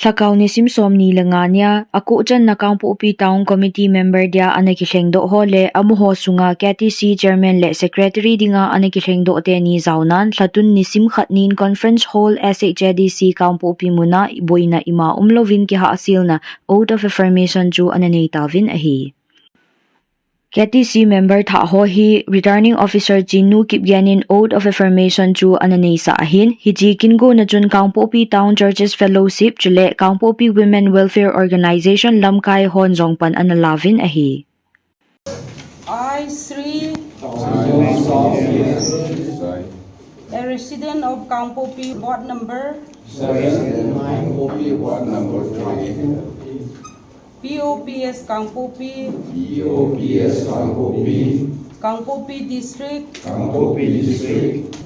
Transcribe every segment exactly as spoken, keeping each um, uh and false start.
Lhakao nisim somni le nga nia, akoh channa Kangpokpi Town Committee member dia ana kilhengdoh ho le amaho sunga K T C Chairman le Secretary dinga ana kilhengdoh teni jaonan, lhatun nisim khat nin Conference Hall S H A D C Kangpokpi muna boina ima umlouvin kihahselna Oath of Affirmation chu ana neitauvin ahi. K T C member thah ho hi Returning Officer Chinnu Kipgen in Oath of Affirmation chu ana neisah ahin, hiche kingona chun Kangpokpi Town Churches Fellowship chule Kangpokpi Women Welfare Organization lamkai hon jong pan ana lauvin ahi. I, Sri, a resident of Kangpokpi, ward number, P O P S Kangpokpi, P O P S Kangpokpi, Kangpokpi District, Kangpokpi District,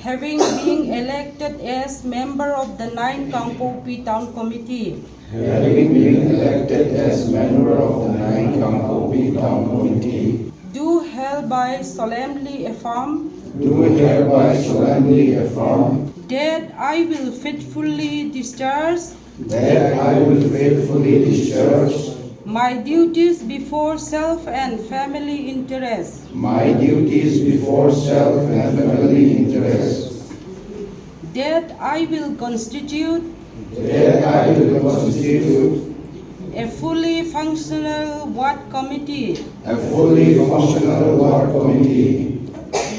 having been elected as member of the ninth Kangpokpi Town Committee, having been elected as member of the ninth Kangpokpi Town Committee, do hereby solemnly affirm, do hereby solemnly affirm that I will faithfully discharge, that I will faithfully discharge my duties before self and family interests, my duties before self and family interests, that I will constitute, that I will constitute a fully functional ward committee, a fully functional ward committee,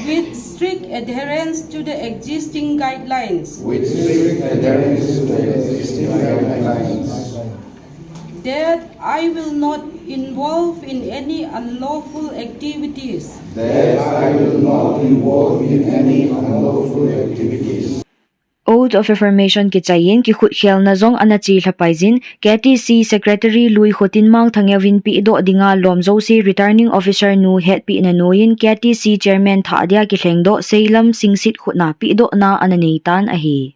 with strict adherence to the existing guidelines, with strict adherence to the existing guidelines, that I will not involve in any unlawful activities, that I will not involve in any unlawful activities. Oath of Affirmation kichaiyin kikhut khelna jong ana chelha paijin, K T C Secretary Luikhotinmang Thangeo vin pehdoh dinga lom jouse Returning Officer nu hetpehna noiyin K T C Chairman thah dia kilhengdoh Seilam Singsit khutna pehdohna ana neitan ahi.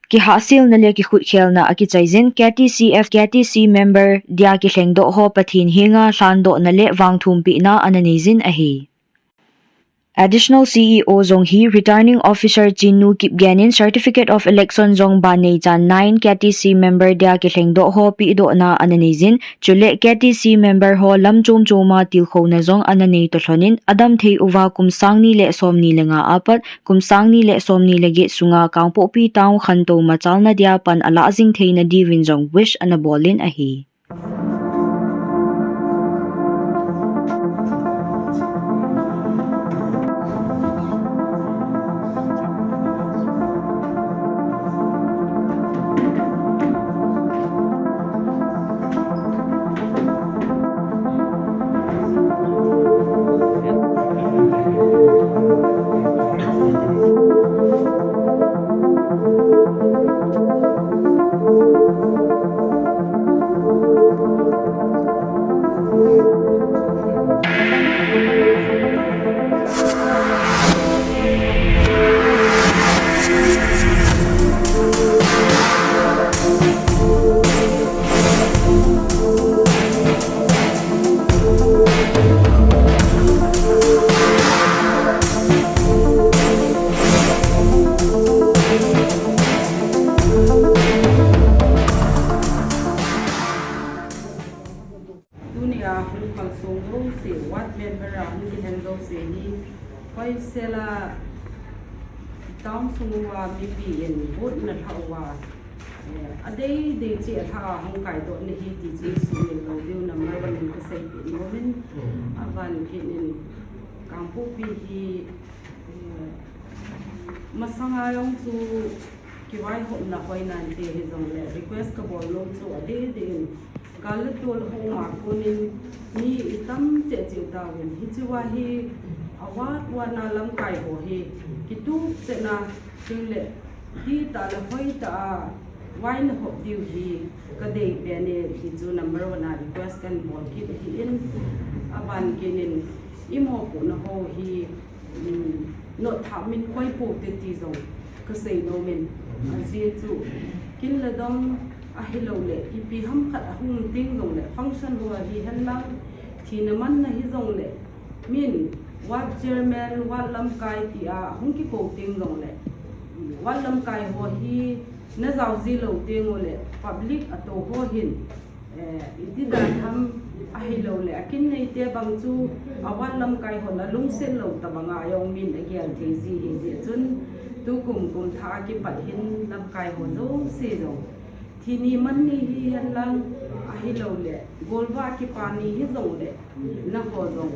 Kihahselna le kikhut khelna akichaijin, K T C F, K T C member dia kilhengdoh ho Pathen henga lhandohna le vangthumpehna ana neijin ahi. Additional C E O jong hi Returning Officer Chinnu Kipgen in Certificate of Election jong ban neichan nine K T C member dia kilhengdoh ho pehdohna ana neijin, chule K T C member ho lam chom choma tilkhouna jong ana nei toh lhonin, adamthei uva kum sang ni le somni le nga apat kum sang ni le somni le get sunga Kangpokpi Town khantou machalna dia pan alah jing theina diuvin jong wish ana bolin ahi. Tunia hung kalsong jouse, ward member a hung kihen jouse hi, hoisela town sung uva mipi in vote na lhah uva, eh, adei dei cheh a lhah a hung kaidoh na hi ti chu sumil lou diu number one in kaseipeh nomin, aban kit in Kangpokpi hi, eh, masanga jong chu kivaihopna hoi nante hijongle request kabol nom chu adei dei in, gal le tol hung ma konin mi itam cheh cheh tauvin, hichea hi a ward ward na lamkai ho hi kitup cheh na, chule dihtah le hoitah a vaina hop diu hi kadei pen e ti chu number one a request kahin bol kit ahin, aban kit in imopohna ho hi, um, nothah min koi poute ti jong kasei nomin. Ajeh chu kin le dong ahilouleh ipi ham khat ahung um teng jongle function ho hihen lang, thina manna hijongle, min ward chairman, ward lamkai tia hung kikou teng jongle, ward lamkai ho hi Na jao ji lou teng uleh public ato ho hin, eh, iti dan ham ahilou leh, akin neite bang chu a ward lamkai hon alungset lou tabang a jong min agel thei ji hi jeh chun, tukum kum thah a kipat hin lamkai ho jouse jong thi ni man ni hihen lang, ahilou leh golvah kipa ni hijong leh, naho jong,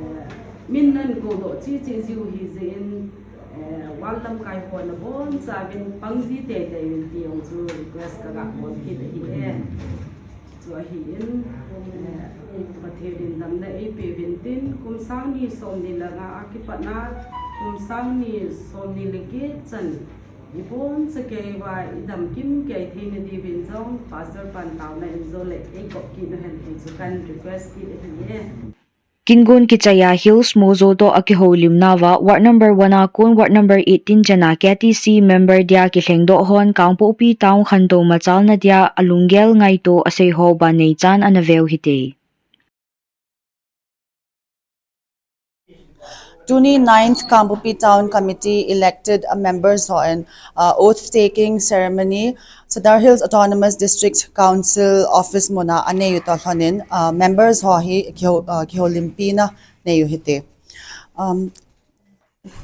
eh, min nan kou doh chi chi jiu hi jeh in, eh, ward lamkai hon abonchauvin pang ji teitei uvin ti jong chu request kaga bol kit ahi e. Chu ahin, eh, Pathen in damna eipe uvin tin, kum sang ni som ni le nga a kipat na, kum sang ni som ni le get chan, iboncha keiva idam kimkei theina diuvin jong, Pastor pan taona in jong le eikop kit uhen ti chu kan request kit ahi e. Kingun kichaiya Hills Mojo toh akihoulimnauva Ward number one a kon Ward number eighteen chana K T C member dia kilhengdoh hon Kangpokpi Town khantou machalna dia alunggel ngaito asei ho ban neichan ana veu hite. Tuni ninth Kangpokpi Town Committee elected, uh, members hon, uh, oath taking ceremony Sadar Hills Autonomous District Council office muna anei u toh lhonin, uh, members ho hi kihou, uh, kihoulimpina nei u hite. Um,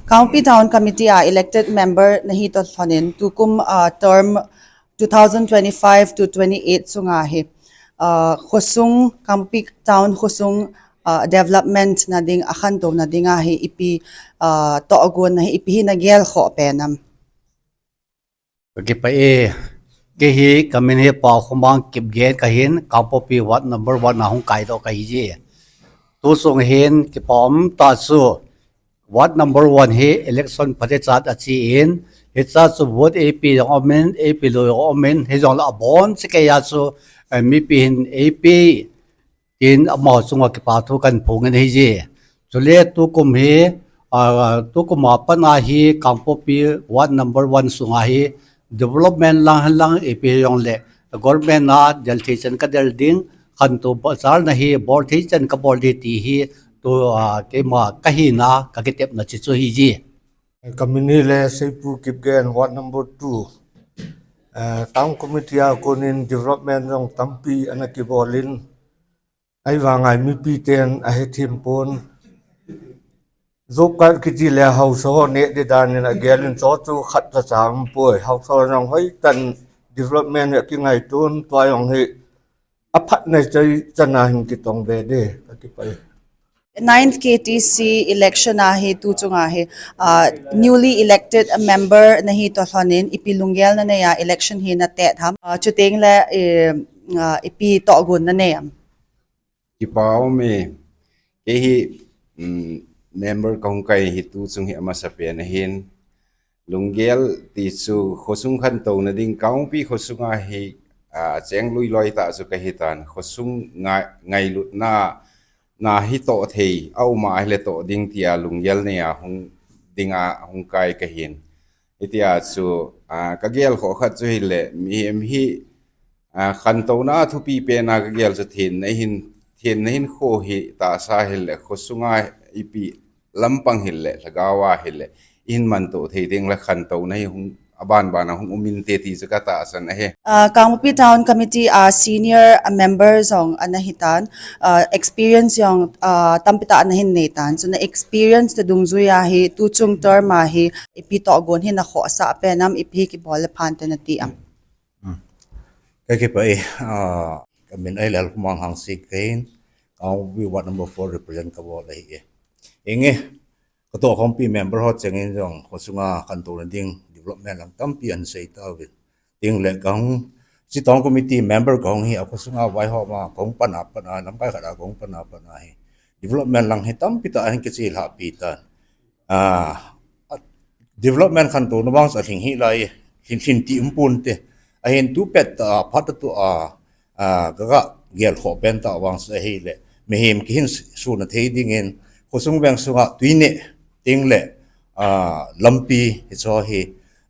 Kangpokpi Town Committee a elected member nahi toh lhonin tukum, uh, term two thousand twenty-five to twenty-eight sunga hi, uh, khosung, Kangpokpi Town khosung, uh, development na ding, akhantouna dinga hi ipi, uh, tohgon na hi ipi hi nagel khoh pen am? Kakipah e, kei hi kamin hi Paokhomang Kipgen kahin, Kangpokpi Ward number one a hung kaidoh kahi e. Tusung hin kipa um tah chu, Ward number one hi election phatechat achi in, hicha chu vote eipe jong umin, eipe lou jong umin, hijongle aboncha keiya chu, eh, mipi hin eipe tin amaho chunga kipa thu kahin phongin ahi e. Chule tukum hi, ah, tukum a pat a hi Kangpokpi Ward number one sunga hi development lang hen lang ipi hijongle government a del thei chan kadel ding, khantou machalna hi bol thei chan kabol ding ti hi tu, ah, keima kahina kakitepna chu chu ahi e. Kamin hi le Seipu Kipgen, Ward number two. Eh, Town Committee a konin development jong tampi ana kibolin, ahivanga mipi ten ahethem pon. Job card kiti le haosa ho neh ding danin agelin, chuchu khat cha cha umpoi. Haosa ho jong hoitah in development hi akingaiton, tua jong hi aphatna chai chana hin kitong be ding, kakipah e. Ninth K T C election a hi tu chunga hi, ah, newly elected member nahi toh lhonin ipi lunggel nanei a election hi natet ham? Ah, chuteng le, eh, ah, ipi tohgon nanei am? Kipa um e, kei hi, um, member kahung kai hi tu chung hi amasapen ahin, lunggel ti chu khosung khantouna ding Kangpokpi khosunga hi, ah, cheng lui loi tah chu kahitan, khosung ngai, ngailutna, na hi toh thei, aum a ahile toh ding tia lunggel nei a hung dinga hung kai kahin. Hitia chu, ah, kagel khoh khat chu hile, mihem hi, ah, khantouna thupi pena kagel chu thenna hin, thenna hinkho hi tahsa hile, khosunga ipi lampang hile, lhagao a hile, ihin manto thei ding le khantouna hi hung, aban bana hung um inte ti chu katahsan ahi. Ah, Kangpokpi Town Committee a senior member jong ana hitan, ah, experience jong, ah, tampi tah ana hin neitan. Chuna experience toh dungjui a hi, tu chung term a hi, ipi tohgon hi nakhohsah pen am, ipi hi kibol le phante nati am? Hmm. Kakipah e, ah, kamin ahi Lalkhomang Hangsing kahin, Kangpokpi Ward number four represent kabol ahi e. Inge, katoh khompi member ho chengin jong khosunga khantouna ding development lang tampi ahin sei tauvin. Tin le kahung, chi Town Committee member kahung hi a khosunga vaihom a kahung pan a pat a, lamkai khat a kahung pan a pat a hi development lang hi tampi tah ahin kichelhahpi tan. Ah, development khantouna vang chu alhing hih lai, lhin lhin ti um ponte. Ahin tu pet tah a, phat tah a, ah, kaga gel khoh pen tah vang chu ahile, mihem kihin suna thei dingin, khosung veng sunga tui neh, tin le, ah, lampi hichu hi,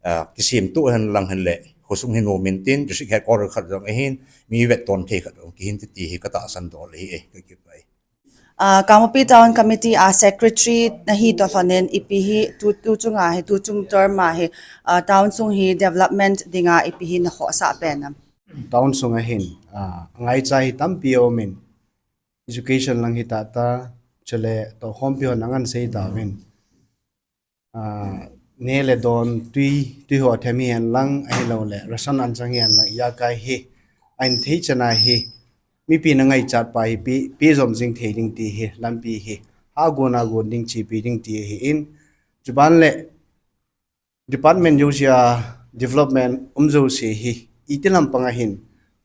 ah, kisemtoh hen lang hen le, khosung hi nom in tin, district headquarter khat jong ahin, mi vetton thei khat jong kihin ti ti hi katahsan dol ahi e, kakipah e. Uh, Kangpokpi Town Committee a secretary nahi toh lhonin ipi hi tu, tu chunga hi, tu chung term a hi, uh, town sung hi development dinga ipi hi nakhohsah pen am? Town sunga hin, uh, ngaicha hi tampi aumin, education lang hi tata, chule tohkhompi hon angan sei tauvin. Ah, ne le don tui, tui ho them hihen lang, ahilouleh ration anchang hihen lang, ijakai hi, ahin thei chana hi, mipi na ngaichat pa hi, pi, pi jom jing thei ding ti hi, lampi hi, ha gon a gon ding chipi ding ti hi in, chuban le department jousea development um jouse hi, iti lampang a hin,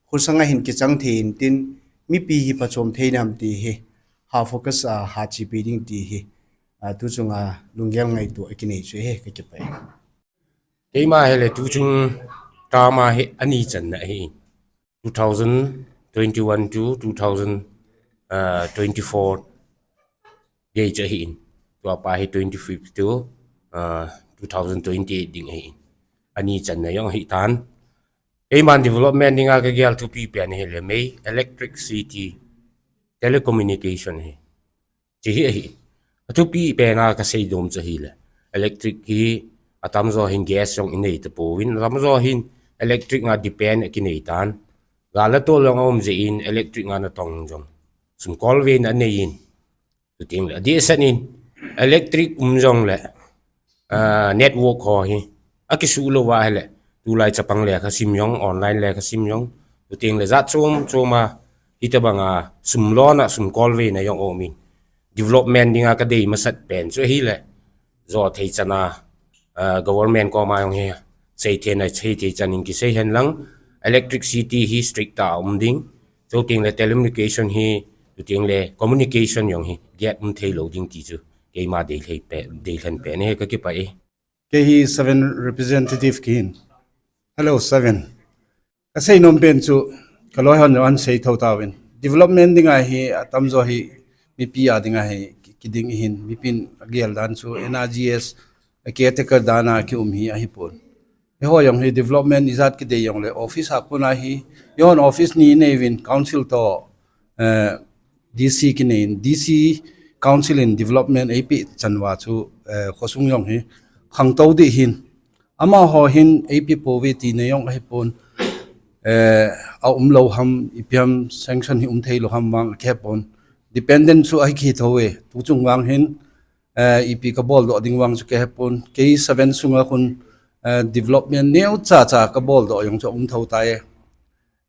khosang a hin kichang thei in tin, mipi hi phachom thei nam ti hi, ha focus a ha chipi ding ti hi, a, tu chunga lunggel ngaito a kinei chu hi ka kipah e. Keima hi le tu chung term a hi ani channa hi. Two thousand twenty-one to two thousand twenty-four gei chu ahi in. Tua pa hi twenty-fifth to, uh, two thousand twenty-eight ding ahi in. Ani channa jong ahi tan. Keiman development dinga ka gel thupi pen hi le mei, electricity, telecommunication hi. Chi hi ahi. A thupi pen a ka sei dom chu hi le. Electric hi atam jo hin gas jong inei ta pouvin, atam jo hin electric nga depend a kinei tan. Gal a tol jong a um jeh in electric nga na tong jong sum kol ve na nei in. Tuting le, adeh seh in electric um jong le, ah, network ho hi akisuh lou va hi le, tulai chapang lekha sim jong, online lekha sim jong, tuting le jat chom chom a, hitabang a sum lona, sum kol ve na jong um in. Development dinga ka dei masat pen chu hi le, jo thei chana, ah, government koma jong hi, sei thei na, sei thei chan in kisei hen lang, electricity hi strict ta um ding, tuting le telecommunication hi, tuting le communication jong hi, gap um thei lou ding ti chu, keima dei lhei pe, dei lhen pen hi ka kipah e. Kei hi seven representative kihin. Hello, seven. Ka sei nom pen chu, ka loi hon jong an sei tho tauvin. Development dinga hi, atam jo hi, mipi a dinga hi, ki, kiding hin, mipin a gel dan chu, N R G S, a caretaker dan a ki um hi ahi pon. Hi ho jong hi development ijat kidei jong le office a kona hi, jon office ni nei uvin council to, eh, D C kinei in, D C council in development eipe chan uva chu, eh, khosung jong hi khangtou ding hin. Amaho hin eipe pouve tina jong ahi pon, eh, a um lou ham, ipi ham sanction hi um thei lou ham vang ka he pon. Dependent chu ahi kit tho e, tu chung vang hin, eh, ipi ka bol doh ding vang chu ka he pon. Kei seven sunga khun, eh, development neo cha cha ka bol doh jong chu um tho tai.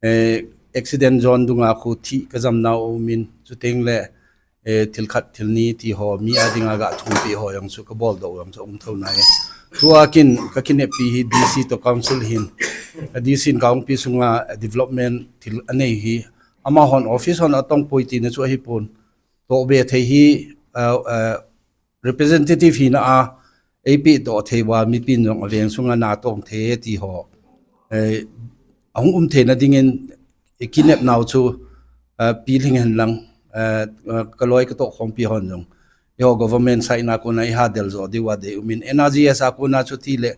Eh, accident zone dunga khu thi ka jam nau um in, chuteng le, eh, thil khat thil ni ti ho, mi a dinga ga thumpi ho jong chu ka bol doh jong chu um tho nai. Tua kin ka kinepi hi D C to council hin. A D C in Kangpokpi sunga development thil anei hi. Amahon office hon atong poi tina chu ahi pon. To be thei hi, uh, uh, representative hina a, eipe to thei uva mipin jong aveng sunga na tong thei ti ho. Eh, ahung um theina dingin i kinep nau chu, eh, pilhing hen lang, eh, eh, ka loi ka tohkhompi hon jong. Eiho government side na kona i ha del jo diu a dei um in N R G S a kona chu ti le,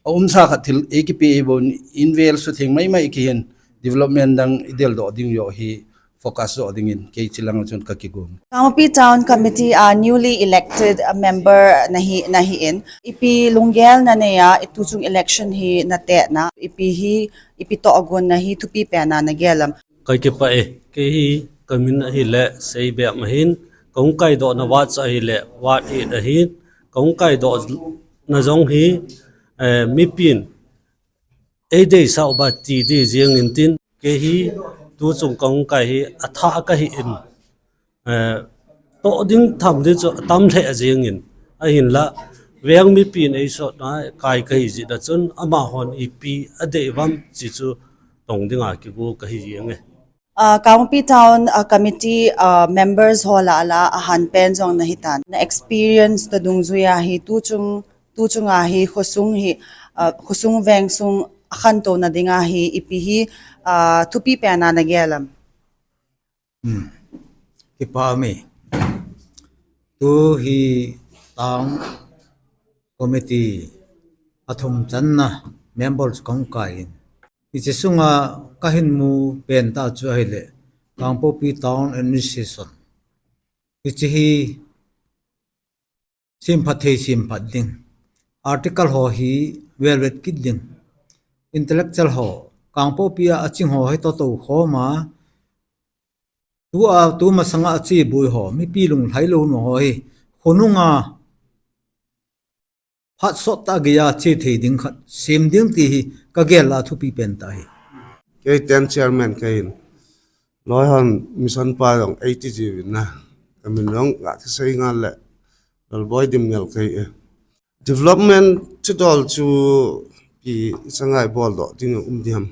a um sa khat thil eikipe i bon in vel sutheng mai mai kihin development dang i del doh ding jo hi focus jo dingin kei chilang chun ka kigong. Kangpokpi Town Committee a newly elected a member nahi, nahi in, ipi lunggel na nei a, itu chung election hi na te na, ipi hi, ipi to agon na hi, thupi pen a na gel am? Ka kipah e, kei hi ka min ahi le, Seibeh ahin, ka hung kai doh na ward sa ahi le, ward eight ahin, ka hung kai doh na jong hi, eh, mipin, ei deisah uva ti di jeng in tin, kei hi tu chung ka hung kai hi athah ka hi in, eh, toh ding tham ding chu atam lheh jeng in, ahinla veng mipin ei sot na kai ka hi jeh a chun amahon ipi adei uvam chi chu tong dinga kigo ka hi jeng e. Ah, Kangpokpi Town, ah, Committee, ah, members ho lah a lah a ahan pen jong nahi tan. Na experience to dungjuia hi tu chung, tu chunga hi khosung hi, ah, khosung veng sung akhantou na dinga hi ipi hi, ah, thupi pen a na gel am? Hmm. Kipah e. Tu hi Town Committee athum channa members ka hung kai in. Hiche sunga ka hin mu pen ta chu ahi le, Kangpokpi Town Administration Hiche hi semphat thei semphat ding. Article ho hi velvet kit ding. Intellectual ho, Kangpokpi a aching ho hi totou khom a, tua, tu masanga ache boi ho, mipi lunglhai lou nu ho hi, khonunga phat sot tah geiya che thei ding khat sem ding ti hi kagel a thupi pen tah hi. Kei ten chairman kahin. Loi hon mission pa jong eighty ji vin na. Kamin jong ga kisei ngal le. Lalboi Dimngel kahi e. Development chu dol chu pi sangai bol doh ding um diam.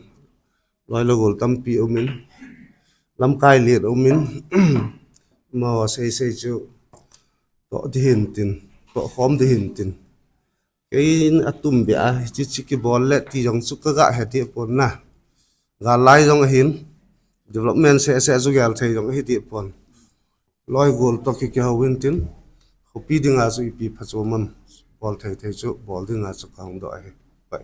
Loi le gol tampi umin. Lamkai liat umin. Mo sei sei chu toh dihin tin. Toh khom dihin tin. Kei in atum bia, hichi chi kibol le ti jong chu kaga he ti pon na. Ga lai jong ahin, development se se chu gel thei jong ahi ti pon. Loi gol toh ki kihou in tin, khopi dinga chu ipi pha chu mam, bol thei thei chu, bol dinga chu kahung doh ahi. Pai.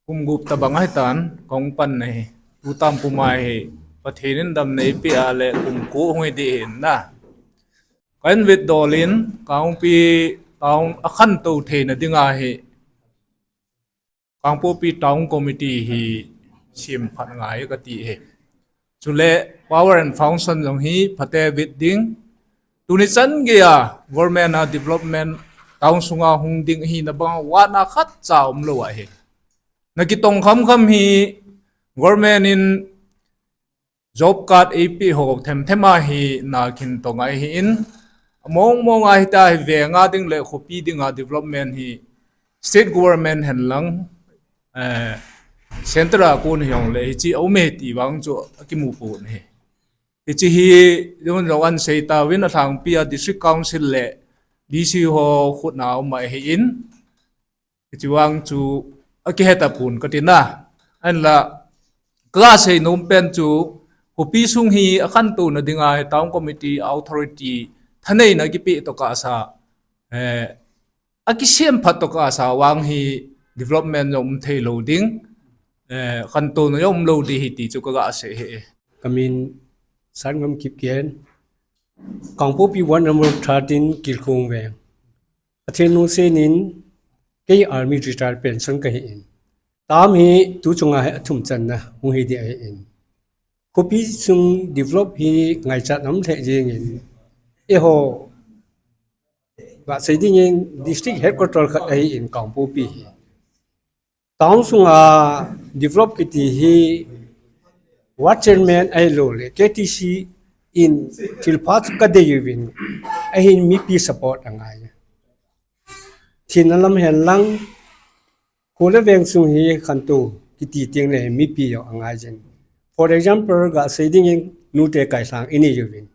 Kum gup tabang ahi tan, kahung pan na hi. Tu tam puma hi, Pathen in damna eipeh a le, kum ko hung hi ding ahin na. Kahin vet dol in, Kangpokpi town akhantou theina dinga hi, Kangpokpi Town Committee hi sem phat ngai kati e. Chule power and function jong hi phatea vet ding. Tuni chan geiya government a development town sunga hung ding hina banga vahna khatcha umlou ahi. Na kitong kham kham hi government in job card eipeh ho them them a hi na khin tong ahi in. Mong mong a hita hi venga ding le khopi dinga development hi state government hen lang, eh, centre a kon hi jong le hichi aume ti vang chu akimu pon ahi. Hichi hi jong jong ahin sei tauvin alhangpi a district council le D C ho khut na um ahi in. Hichi vang chu akihe tapon kati na. Ahinla kaga sei nom pen chu khopi sung hi akhantouna dinga hi town committee authority thaneina kipeh tokah sa, eh, akisem phat tokah sa vang hi development jong um thei lou ding, eh, khantouna jong um lou ding ahi ti chu kaga sei e. Kamin Sangam Kipgen, Kangpokpi ward number thirteen Kilkhong veng. Pathen lungset in kei army retire pension kahi in. Term hi tu chunga hi athum channa hung hi ding ahi in. Khopi sung develop hi ngaichat um lheh jeng in. Eiho, gasei ding in district headquarter khat ahi in Kangpokpi hi. Town sunga develop kiti hi ward chairman ahilou le K T C in thilpha chu kadei uvin ahin mipi support angai. Thina lam hen lang, kho le veng sung hi khantou kiti teng le mipi jong angai jin. For example, gasei ding in Nute Kailhang inei uvin.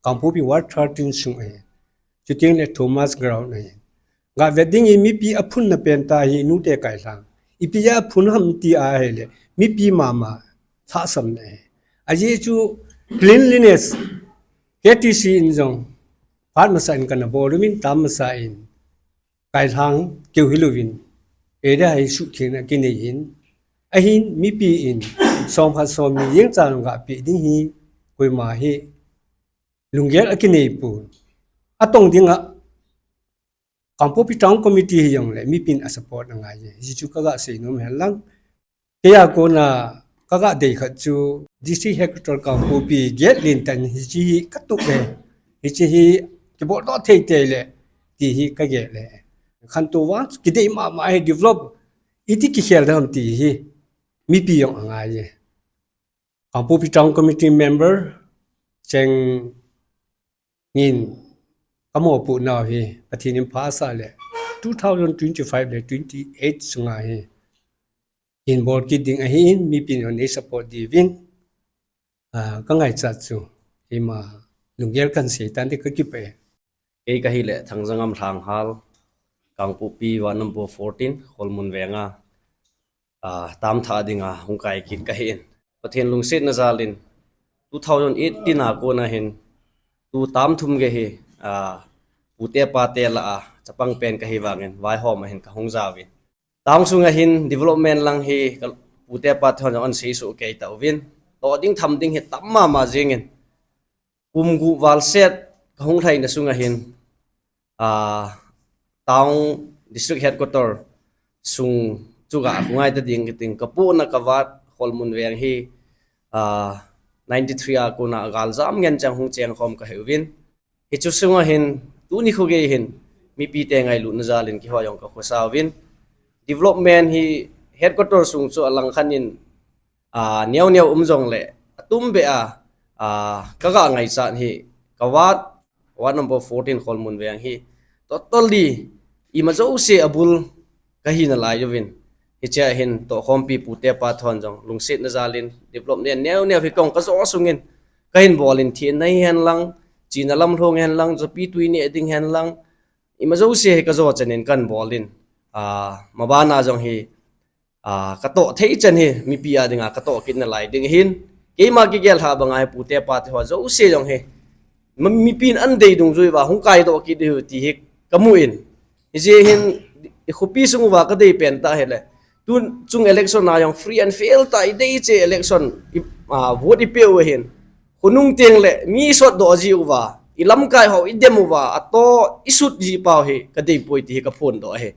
Kangpokpi ward thirteen sung ahi. Chuteng le Thomas Ground ahi. Gavet ding in mipi aphunna pen tah hi Nute Kailhang. Ipi a aphun ham ti ahile, mipi mama lhahsamna ahi. Ajeh chu cleanliness, K T C in jong phat masa in kana bol umin, term masa in Kailhang keu hilouvin, area hi suhthengna kinei in, ahin mipi in som khat som ni jeng chan gapeh ding hi koima hi lunggel akinei pon. Atong dinga Kangpokpi Town Committee hi jong le mipin asupport angai e. Hichu kaga sei nom hen lang. Keiya kona kaga dei khat chu District Headquarter Kangpokpi gate lentah in hichi hi katup e. Hichi hi kibol doh thei thei le ti hi kagel e. Khantou vang kidei mama hi develop iti kikhel dam ti hi mipi jong angai e. Kangpokpi Town Committee member Cheng Ngin kamopoh nau hi Pathen in phasah le two thousand twenty-five le twenty-eight sunga hi hin bol kit ding ahin, mipin jong nei support diuvin, ah, kangaichat chu ima lunggel kahin sei tan ti kakipah e. Kei kahile Thangjangam Lhanghal, Kangpokpi ward number fourteen, Kholmun venga, ah, term thah dinga hung kai kit kahin. Pathen lungsetna jalin two thousand eighteen a kona hin tu term thum gei hi, ah, pute pate lah a chapang pen kahi vangin vaihom a hin kahung jaovin. Town sunga hin development lang hi ka pute pate hon jong ahin seisoh kei tauvin. Toh ding tham ding hi tam mama jingin. Kum gup val set kahung lhaina sunga hin, ah, town district headquarter sung chu ga hungai ta ding kiting, kapohna kavah Kholmun veng hi, ah, ninety-three a kona galjam ngen chang hung chengkhom kahiuvin. Hichu sunga hin, tuni khogei hin, mipite ngailutna jalin kihoi jong kakhosa uvin. Development hi headquarter sung chu alang khan in, ah, neo neo um jongle, atumbeh a, ah, kaga ngaichat hi, kavah, ward number fourteen Kholmun veng hi, totally, ima jouse abul, kahina lai uvin. Hichea hin tohkhompi pute pate hon jong lungsetna jalin development neo neo hi kong kajo sungin kahin bolin, thina hihen lang, china lamlhong hihen lang, jopi tui neh ding hihen lang, ima jouse hi kajo chanin kahin bolin. Ah, mabana jong hi, ah, katoh thei chan hi mipi a dinga katoh kitna lai ding ahin. Keima kigel lhah banga hi pute pate ho jouse jong hi, ma-, mipin ahin dei dungjuiuva hung kaidoh kit diu ti hi kamun. Hijeh hin, i khopi sung uva kadei pen tah hile, tun chung election a jong free and fair tah, idei cheh election, i, ah, vote ipeh u ahin, khonung tengle mi isotdoh jiuva, ilamkai ho idem uva, atoh isut ji pau hi kadei poi ti hi kaphondoh ahi.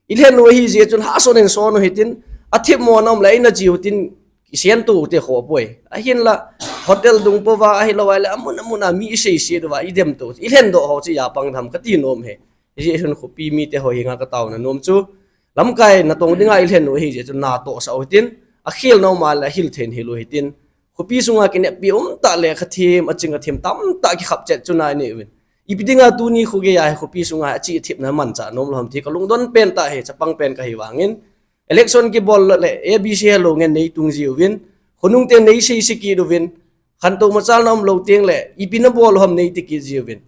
Ilhen u ahijeh chun hahsot in son u hitin, athemmona umle ina jiu tin, isento ute khoh poi. Ahinla, hotel dung pouva, ahilou ahile amun amun a mi iseiset uva, idem to, ilhendoh ho chu iapang tham kati nom ahi. Hijeh chun khopi mite ho henga kataona nom chu, lamkai natong dinga ilhen u ahijeh chun natohsah u hitin, akhelna um ahile ahilthei in hil u hitin, khopi sunga kineppi umtah le khathem, aching athem tamtah kikhapchet chu nanei uvin. Ipi dinga tuni khogei a hi khopi sunga hi achih thepna manchah nomlou ham ti kalungdon pen tah hi, chapang pen kahi vangin, election kibol le A B C helou ngen neitung jiuvin, khonung teng neisei se kit uvin, khantou machalna umlou tengle ipi nabol u ham neiti kit jiuvin.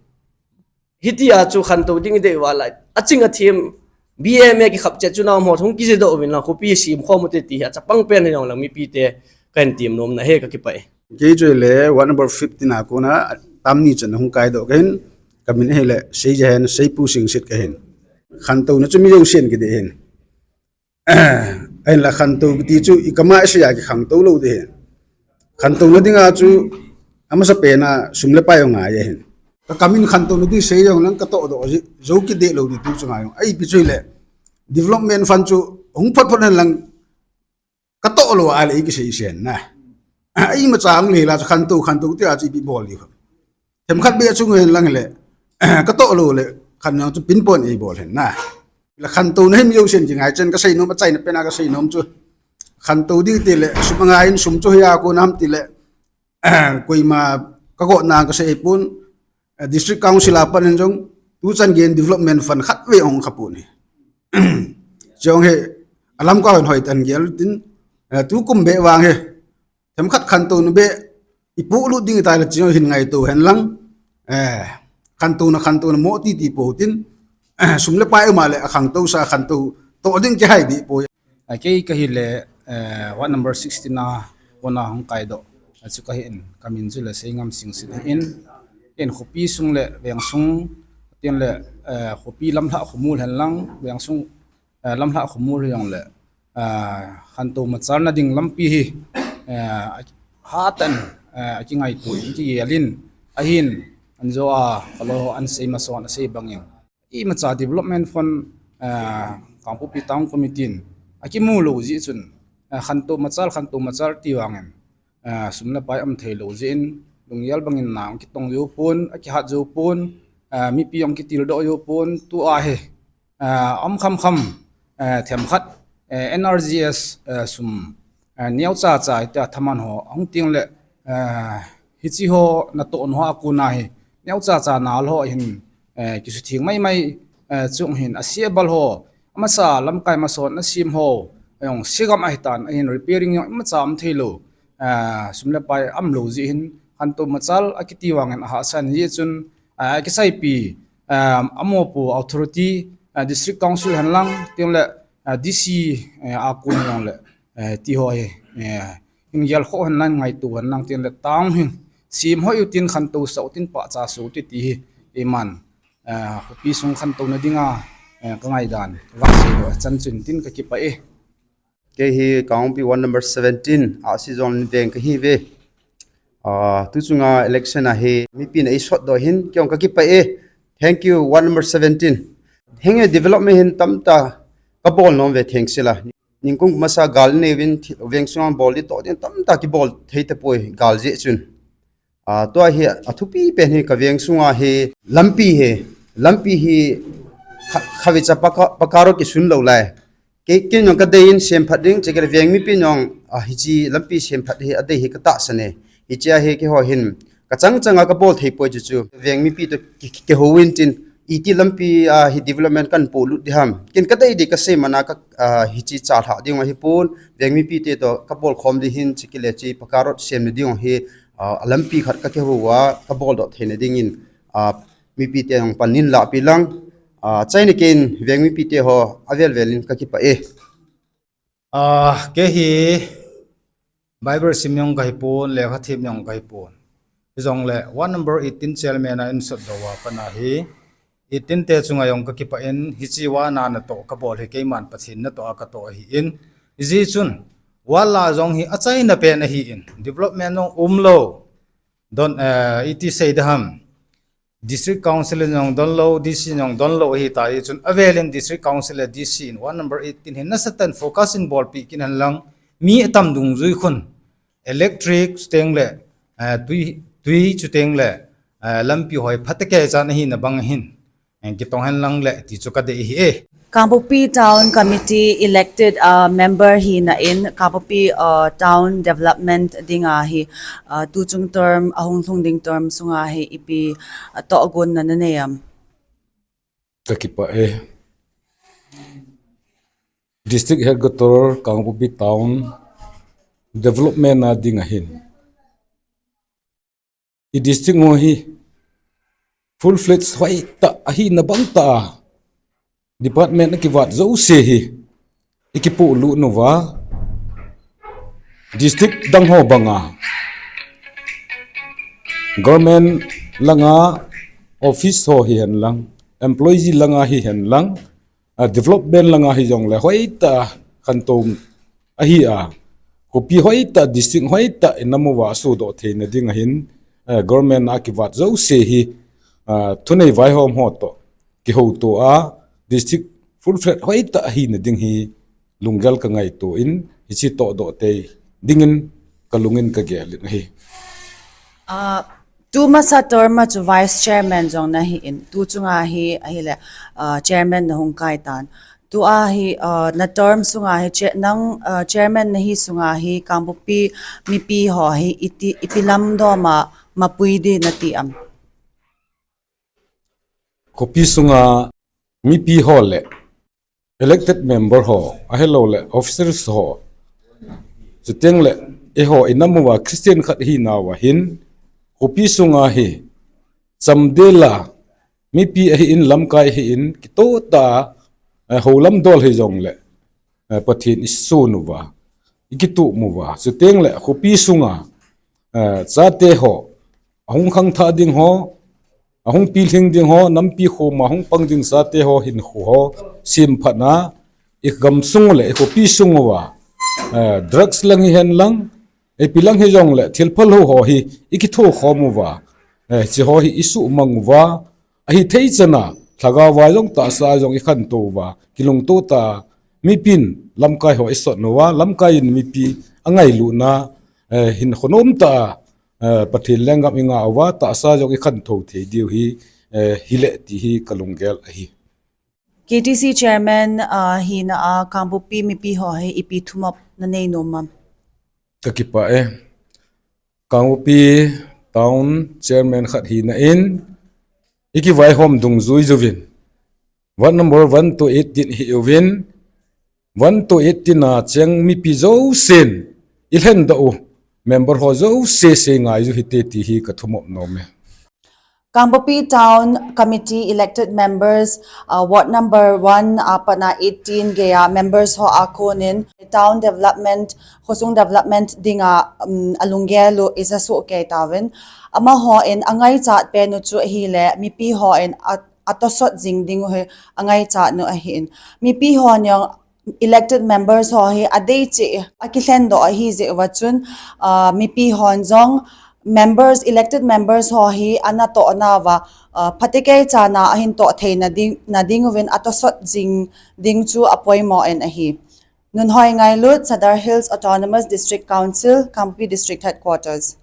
Hitia chu khantou ding idei uva le, aching athem, B M A kikhapchet chu naum ho hung kijedoh uvin lang, khopi semkhom ute ti hi achapang pen hijongle mipite kahin temnomna ahi, kakipah e. Kei chu hile ward number fifteen a kona term ni chan hung kaidoh kahin, kamin ahile Seijahen, Seipu Singsit kahin. Khantouna chu mi jousen kidei ahin. Ahinla khantou kiti chu ikam a isei a kikhangtou lou ding ahin. Khantouna dinga chu amasapen a sum le pai angai ahin. Kakamin khantouna ding sei jong lang katohdoh ji, jou kideh lou ding tu chu ngai jong. Ipi chu hile, development fund chu hung phot phot hen lang katoh lou ahile ikisei sen na. Imacha hung lhela chu khantou, khantou tia chu ipi bol diu ham. Themkhat beh chung hen lang hile, katoh lou le, khanna chu pinpon eibol hen na. Le khantouna hi mi jousen kingai chan kasei nom, achaina pen a kasei nom chu, khantou ding tile sum angai in, sum chu hia kona ham tile, koima kagotna kasei pon, district council a pat in jong tuchan geiyin development fund khatvei ahung khapon ahi. Chujong hi alamkai hon hoitah in gel tin, tukum beh vang hi themkhat khantouna beh ipohlut ding itile chujong hin ngaito hen lang, khantouna, khantouna mo titi pou tin, sum le pai um ahile akhangtou sa, khantou toh ding kihai deh poi. Kei kahile ward number sixteen a kona hung kaidoh chu kahin, kamin chule Seingam Singsit ahin, ken khopi sung le vengsung, tin le khopi lamlhah khomul hen lang, vengsung lamlhah khomul hijongle, khantou machalna ding lampi hi hatah in akingaito in, kigelin, ahin, anjo a kaloi ho ahin sei mason asei bangin, imacha development fund, Kangpokpi Town Committee in akimu lou jeh chun, khantou machal, khantou machal ti vangin, sum le pai aum thei lou jeh in, lunggel bangin na akitong jou pon, akihat jou pon, mipi jong kitildoh jou pon, tua hi aum khamkham, themkhat N R G S sum neocha cha itia thaman ho ahung tengle, hiche ho natohna ho a kona hi neocha cha nal ho hin kisutheng maimai, chung hin asebal ho, amasa lamkai masot nasem ho jong segam ahitan, ahin repairing jong imacha um thei lou, sum le pai aum lou jeh hin, khantou machal akiti vangin ahahsa in, hijeh chun akisaipi, amopo authority, district council hen lang, tin le D C a kon jongle, ti ho hi hin gelkhoh hen lang, ngaito hen lang, tin le town hin semhoi utin, khantou sah utin, pahcha sah ute ti hi eiman khopi sung khantouna dinga kangaidan kaseidoh chan chun tin kakipah e. Kei hi Kangpokpi ward number seventeen, Ahsi Zone veng kahiuve. Ah, tu chunga election a hi mipi na eisot doh hin kei jong kakipah e. Thank you, ward number seventeen. Henge development hin tamtah kabol nom ve thengsel a. Ningkung masa gal neivin thi-, veng sunga bol ding toh ding tamtah kibol thei tapoi gal jeh chun. Ah, tua hi athupi pen hi kaveng sunga hi lampi hi, lampi hi kha-, khavicha paka, paka road kisun lou lai. Kei, kei jong kadei in semphat ding, chukit le veng mipi jong, ah, hiche lampi semphat hi adei hi katahsan e. Hiche a hi keiho hin, kachang changa kabol thei poi chu chu. Veng mipi toh ki, ki, kihou in tin, iti lampi, ah, hi development kahin polut ding ham. Ken kadei ding kasei mana ka, ah, hiche chalhah ding ahipon, veng mipi te toh kabol khom ding hin, chukit le hiche paka road sem na ding hi, ah, lampi khat kakihou a, kabol doh theina dingin, ah, mipi te jong pan in lahpeh lang, ah, achaina ken veng mipi te ho avel vel in kakipah e. Ah, kei hi Bible sim jong kahipon, lekha them jong kahipon. Hijongle, ward number eighteen chairman a eisot doh uva pat a hi, eighteen te chunga jong kakipah in, hiche uva natoh kabol hi keiman Pathen natoh a katoh ahin. Hijeh chun, ward lah jong hi achaina pen ahin, development jong umlou. Don, eh, iti sei ding ham. District Council in jong donlou, D C in jong donlou ahitah jeh chun avel in District Council le D C in ward number eighteen hi nasatah in focus in bolpeh kit hen lang mi atam dungjui khun electric chuteng le, eh, tui, tui chuteng le, eh, lampi ho hi phatah kei chan ahina bang hin, eh, kitong hen lang le ti chu kadei ahi e. Kangpokpi Town Committee elected, uh, member hina in Kangpokpi, uh, Town Development dinga hi, uh, tuchung term, ahung lhung ding term sunga hi ipi, uh, tohgon na nanei am? Kakipah e. District Headquarter Kangpokpi Town Development a dinga hin i district ho hi full fledged hoitah ahina bang tah a department akivat jouse hi ikipolut uva, district dang ho banga government langa office ho hihen lang, employee langa hihen lang, a development langa hijongle hoitah khantou ahi a, khopi hoitah, district hoitah inam uva asuhdoh theina ding ahin, eh, government a kivat jouse hi, ah, thunei vaihom ho toh kihouto a, district full fledged hoitah ahina ding hi lunggel kangaito in, hiche tohdoh tei dingin kalungin kagel in ahi. Ah, tu masa term a chu vice chairman jong nahin, tu chunga hi ahile, ah, chairman nahung kai tan. Tua hi, ah, na term sunga hi, chair-, nang, ah, chairman nahi sunga hi, Kangpokpi mipi ho hi iti, ipi lam doma mapui ding nati am? Khopi sunga mipi ho le elected member ho, ahilouleh officers ho, chuteng le eiho inam uva Christian khat hinauva hin, khopi sunga hi chamdel a mipi ahin, lamkai ahin, kitoh tah a, eh, houlam dol hijongle, eh, Pathen isun uva, ikitup uva, chuteng le khopi sunga, eh, chate ho, ahung khangthah ding ho, ahung pilhing ding ho, nampi khoma hung pang ding chate ho hinkho ho semphat na, igamsung le ikhopi sung uva, eh, drugs lang hihen lang, ipi lang hijongle thil phalou ho hi ikithokhom uva, eh, hiche ho hi isuhmang uva, ahithei chan a lhagao a jong tahsa a jong ikhantou uva, kilungto tah a mipin lamkai ho isot uva, lamkai in mipi angailutna, eh, hinkho nom tah a, eh, Pathen lenggam ingah uva, tahsa jong ikhantou thei diu hi, eh, hile ti hi kalunggel ahi. K T C chairman, ah, hina a Kangpokpi mipi ho hi ipi thumop nanei nom am? Kakipah e. Kangpokpi town chairman khat hina in ikivaihom dungjui uvin, ward number one to eighteen hi uvin, one to eighteen a cheng mipi jousen ilhendoh u member ho jouse seingai u hite ti hi kathumop nom e. Kangpokpi Town Committee elected members, uh, ward number one, uh, apat a eighteen geiya members ho akon in town development, khosung development dinga, um, alunggel u ija soh kei tauvin. Amaho in angaichat pen u chu ahile mipi ho in a, atosot jing ding u hi angaichat u ahin. Mipi hon jong elected members ho hi adei cheh a kilhendoh ahi jeh uva chun, uh, mipi hon jong members, elected members ho hi ana tohna uva, uh, phatecha chana ahin toh theina ding, na ding uvin atosot jing ding chu apoimo in ahi. Nunhoi Ngailut, Sadar Hills Autonomous District Council, Kangpokpi District Headquarters.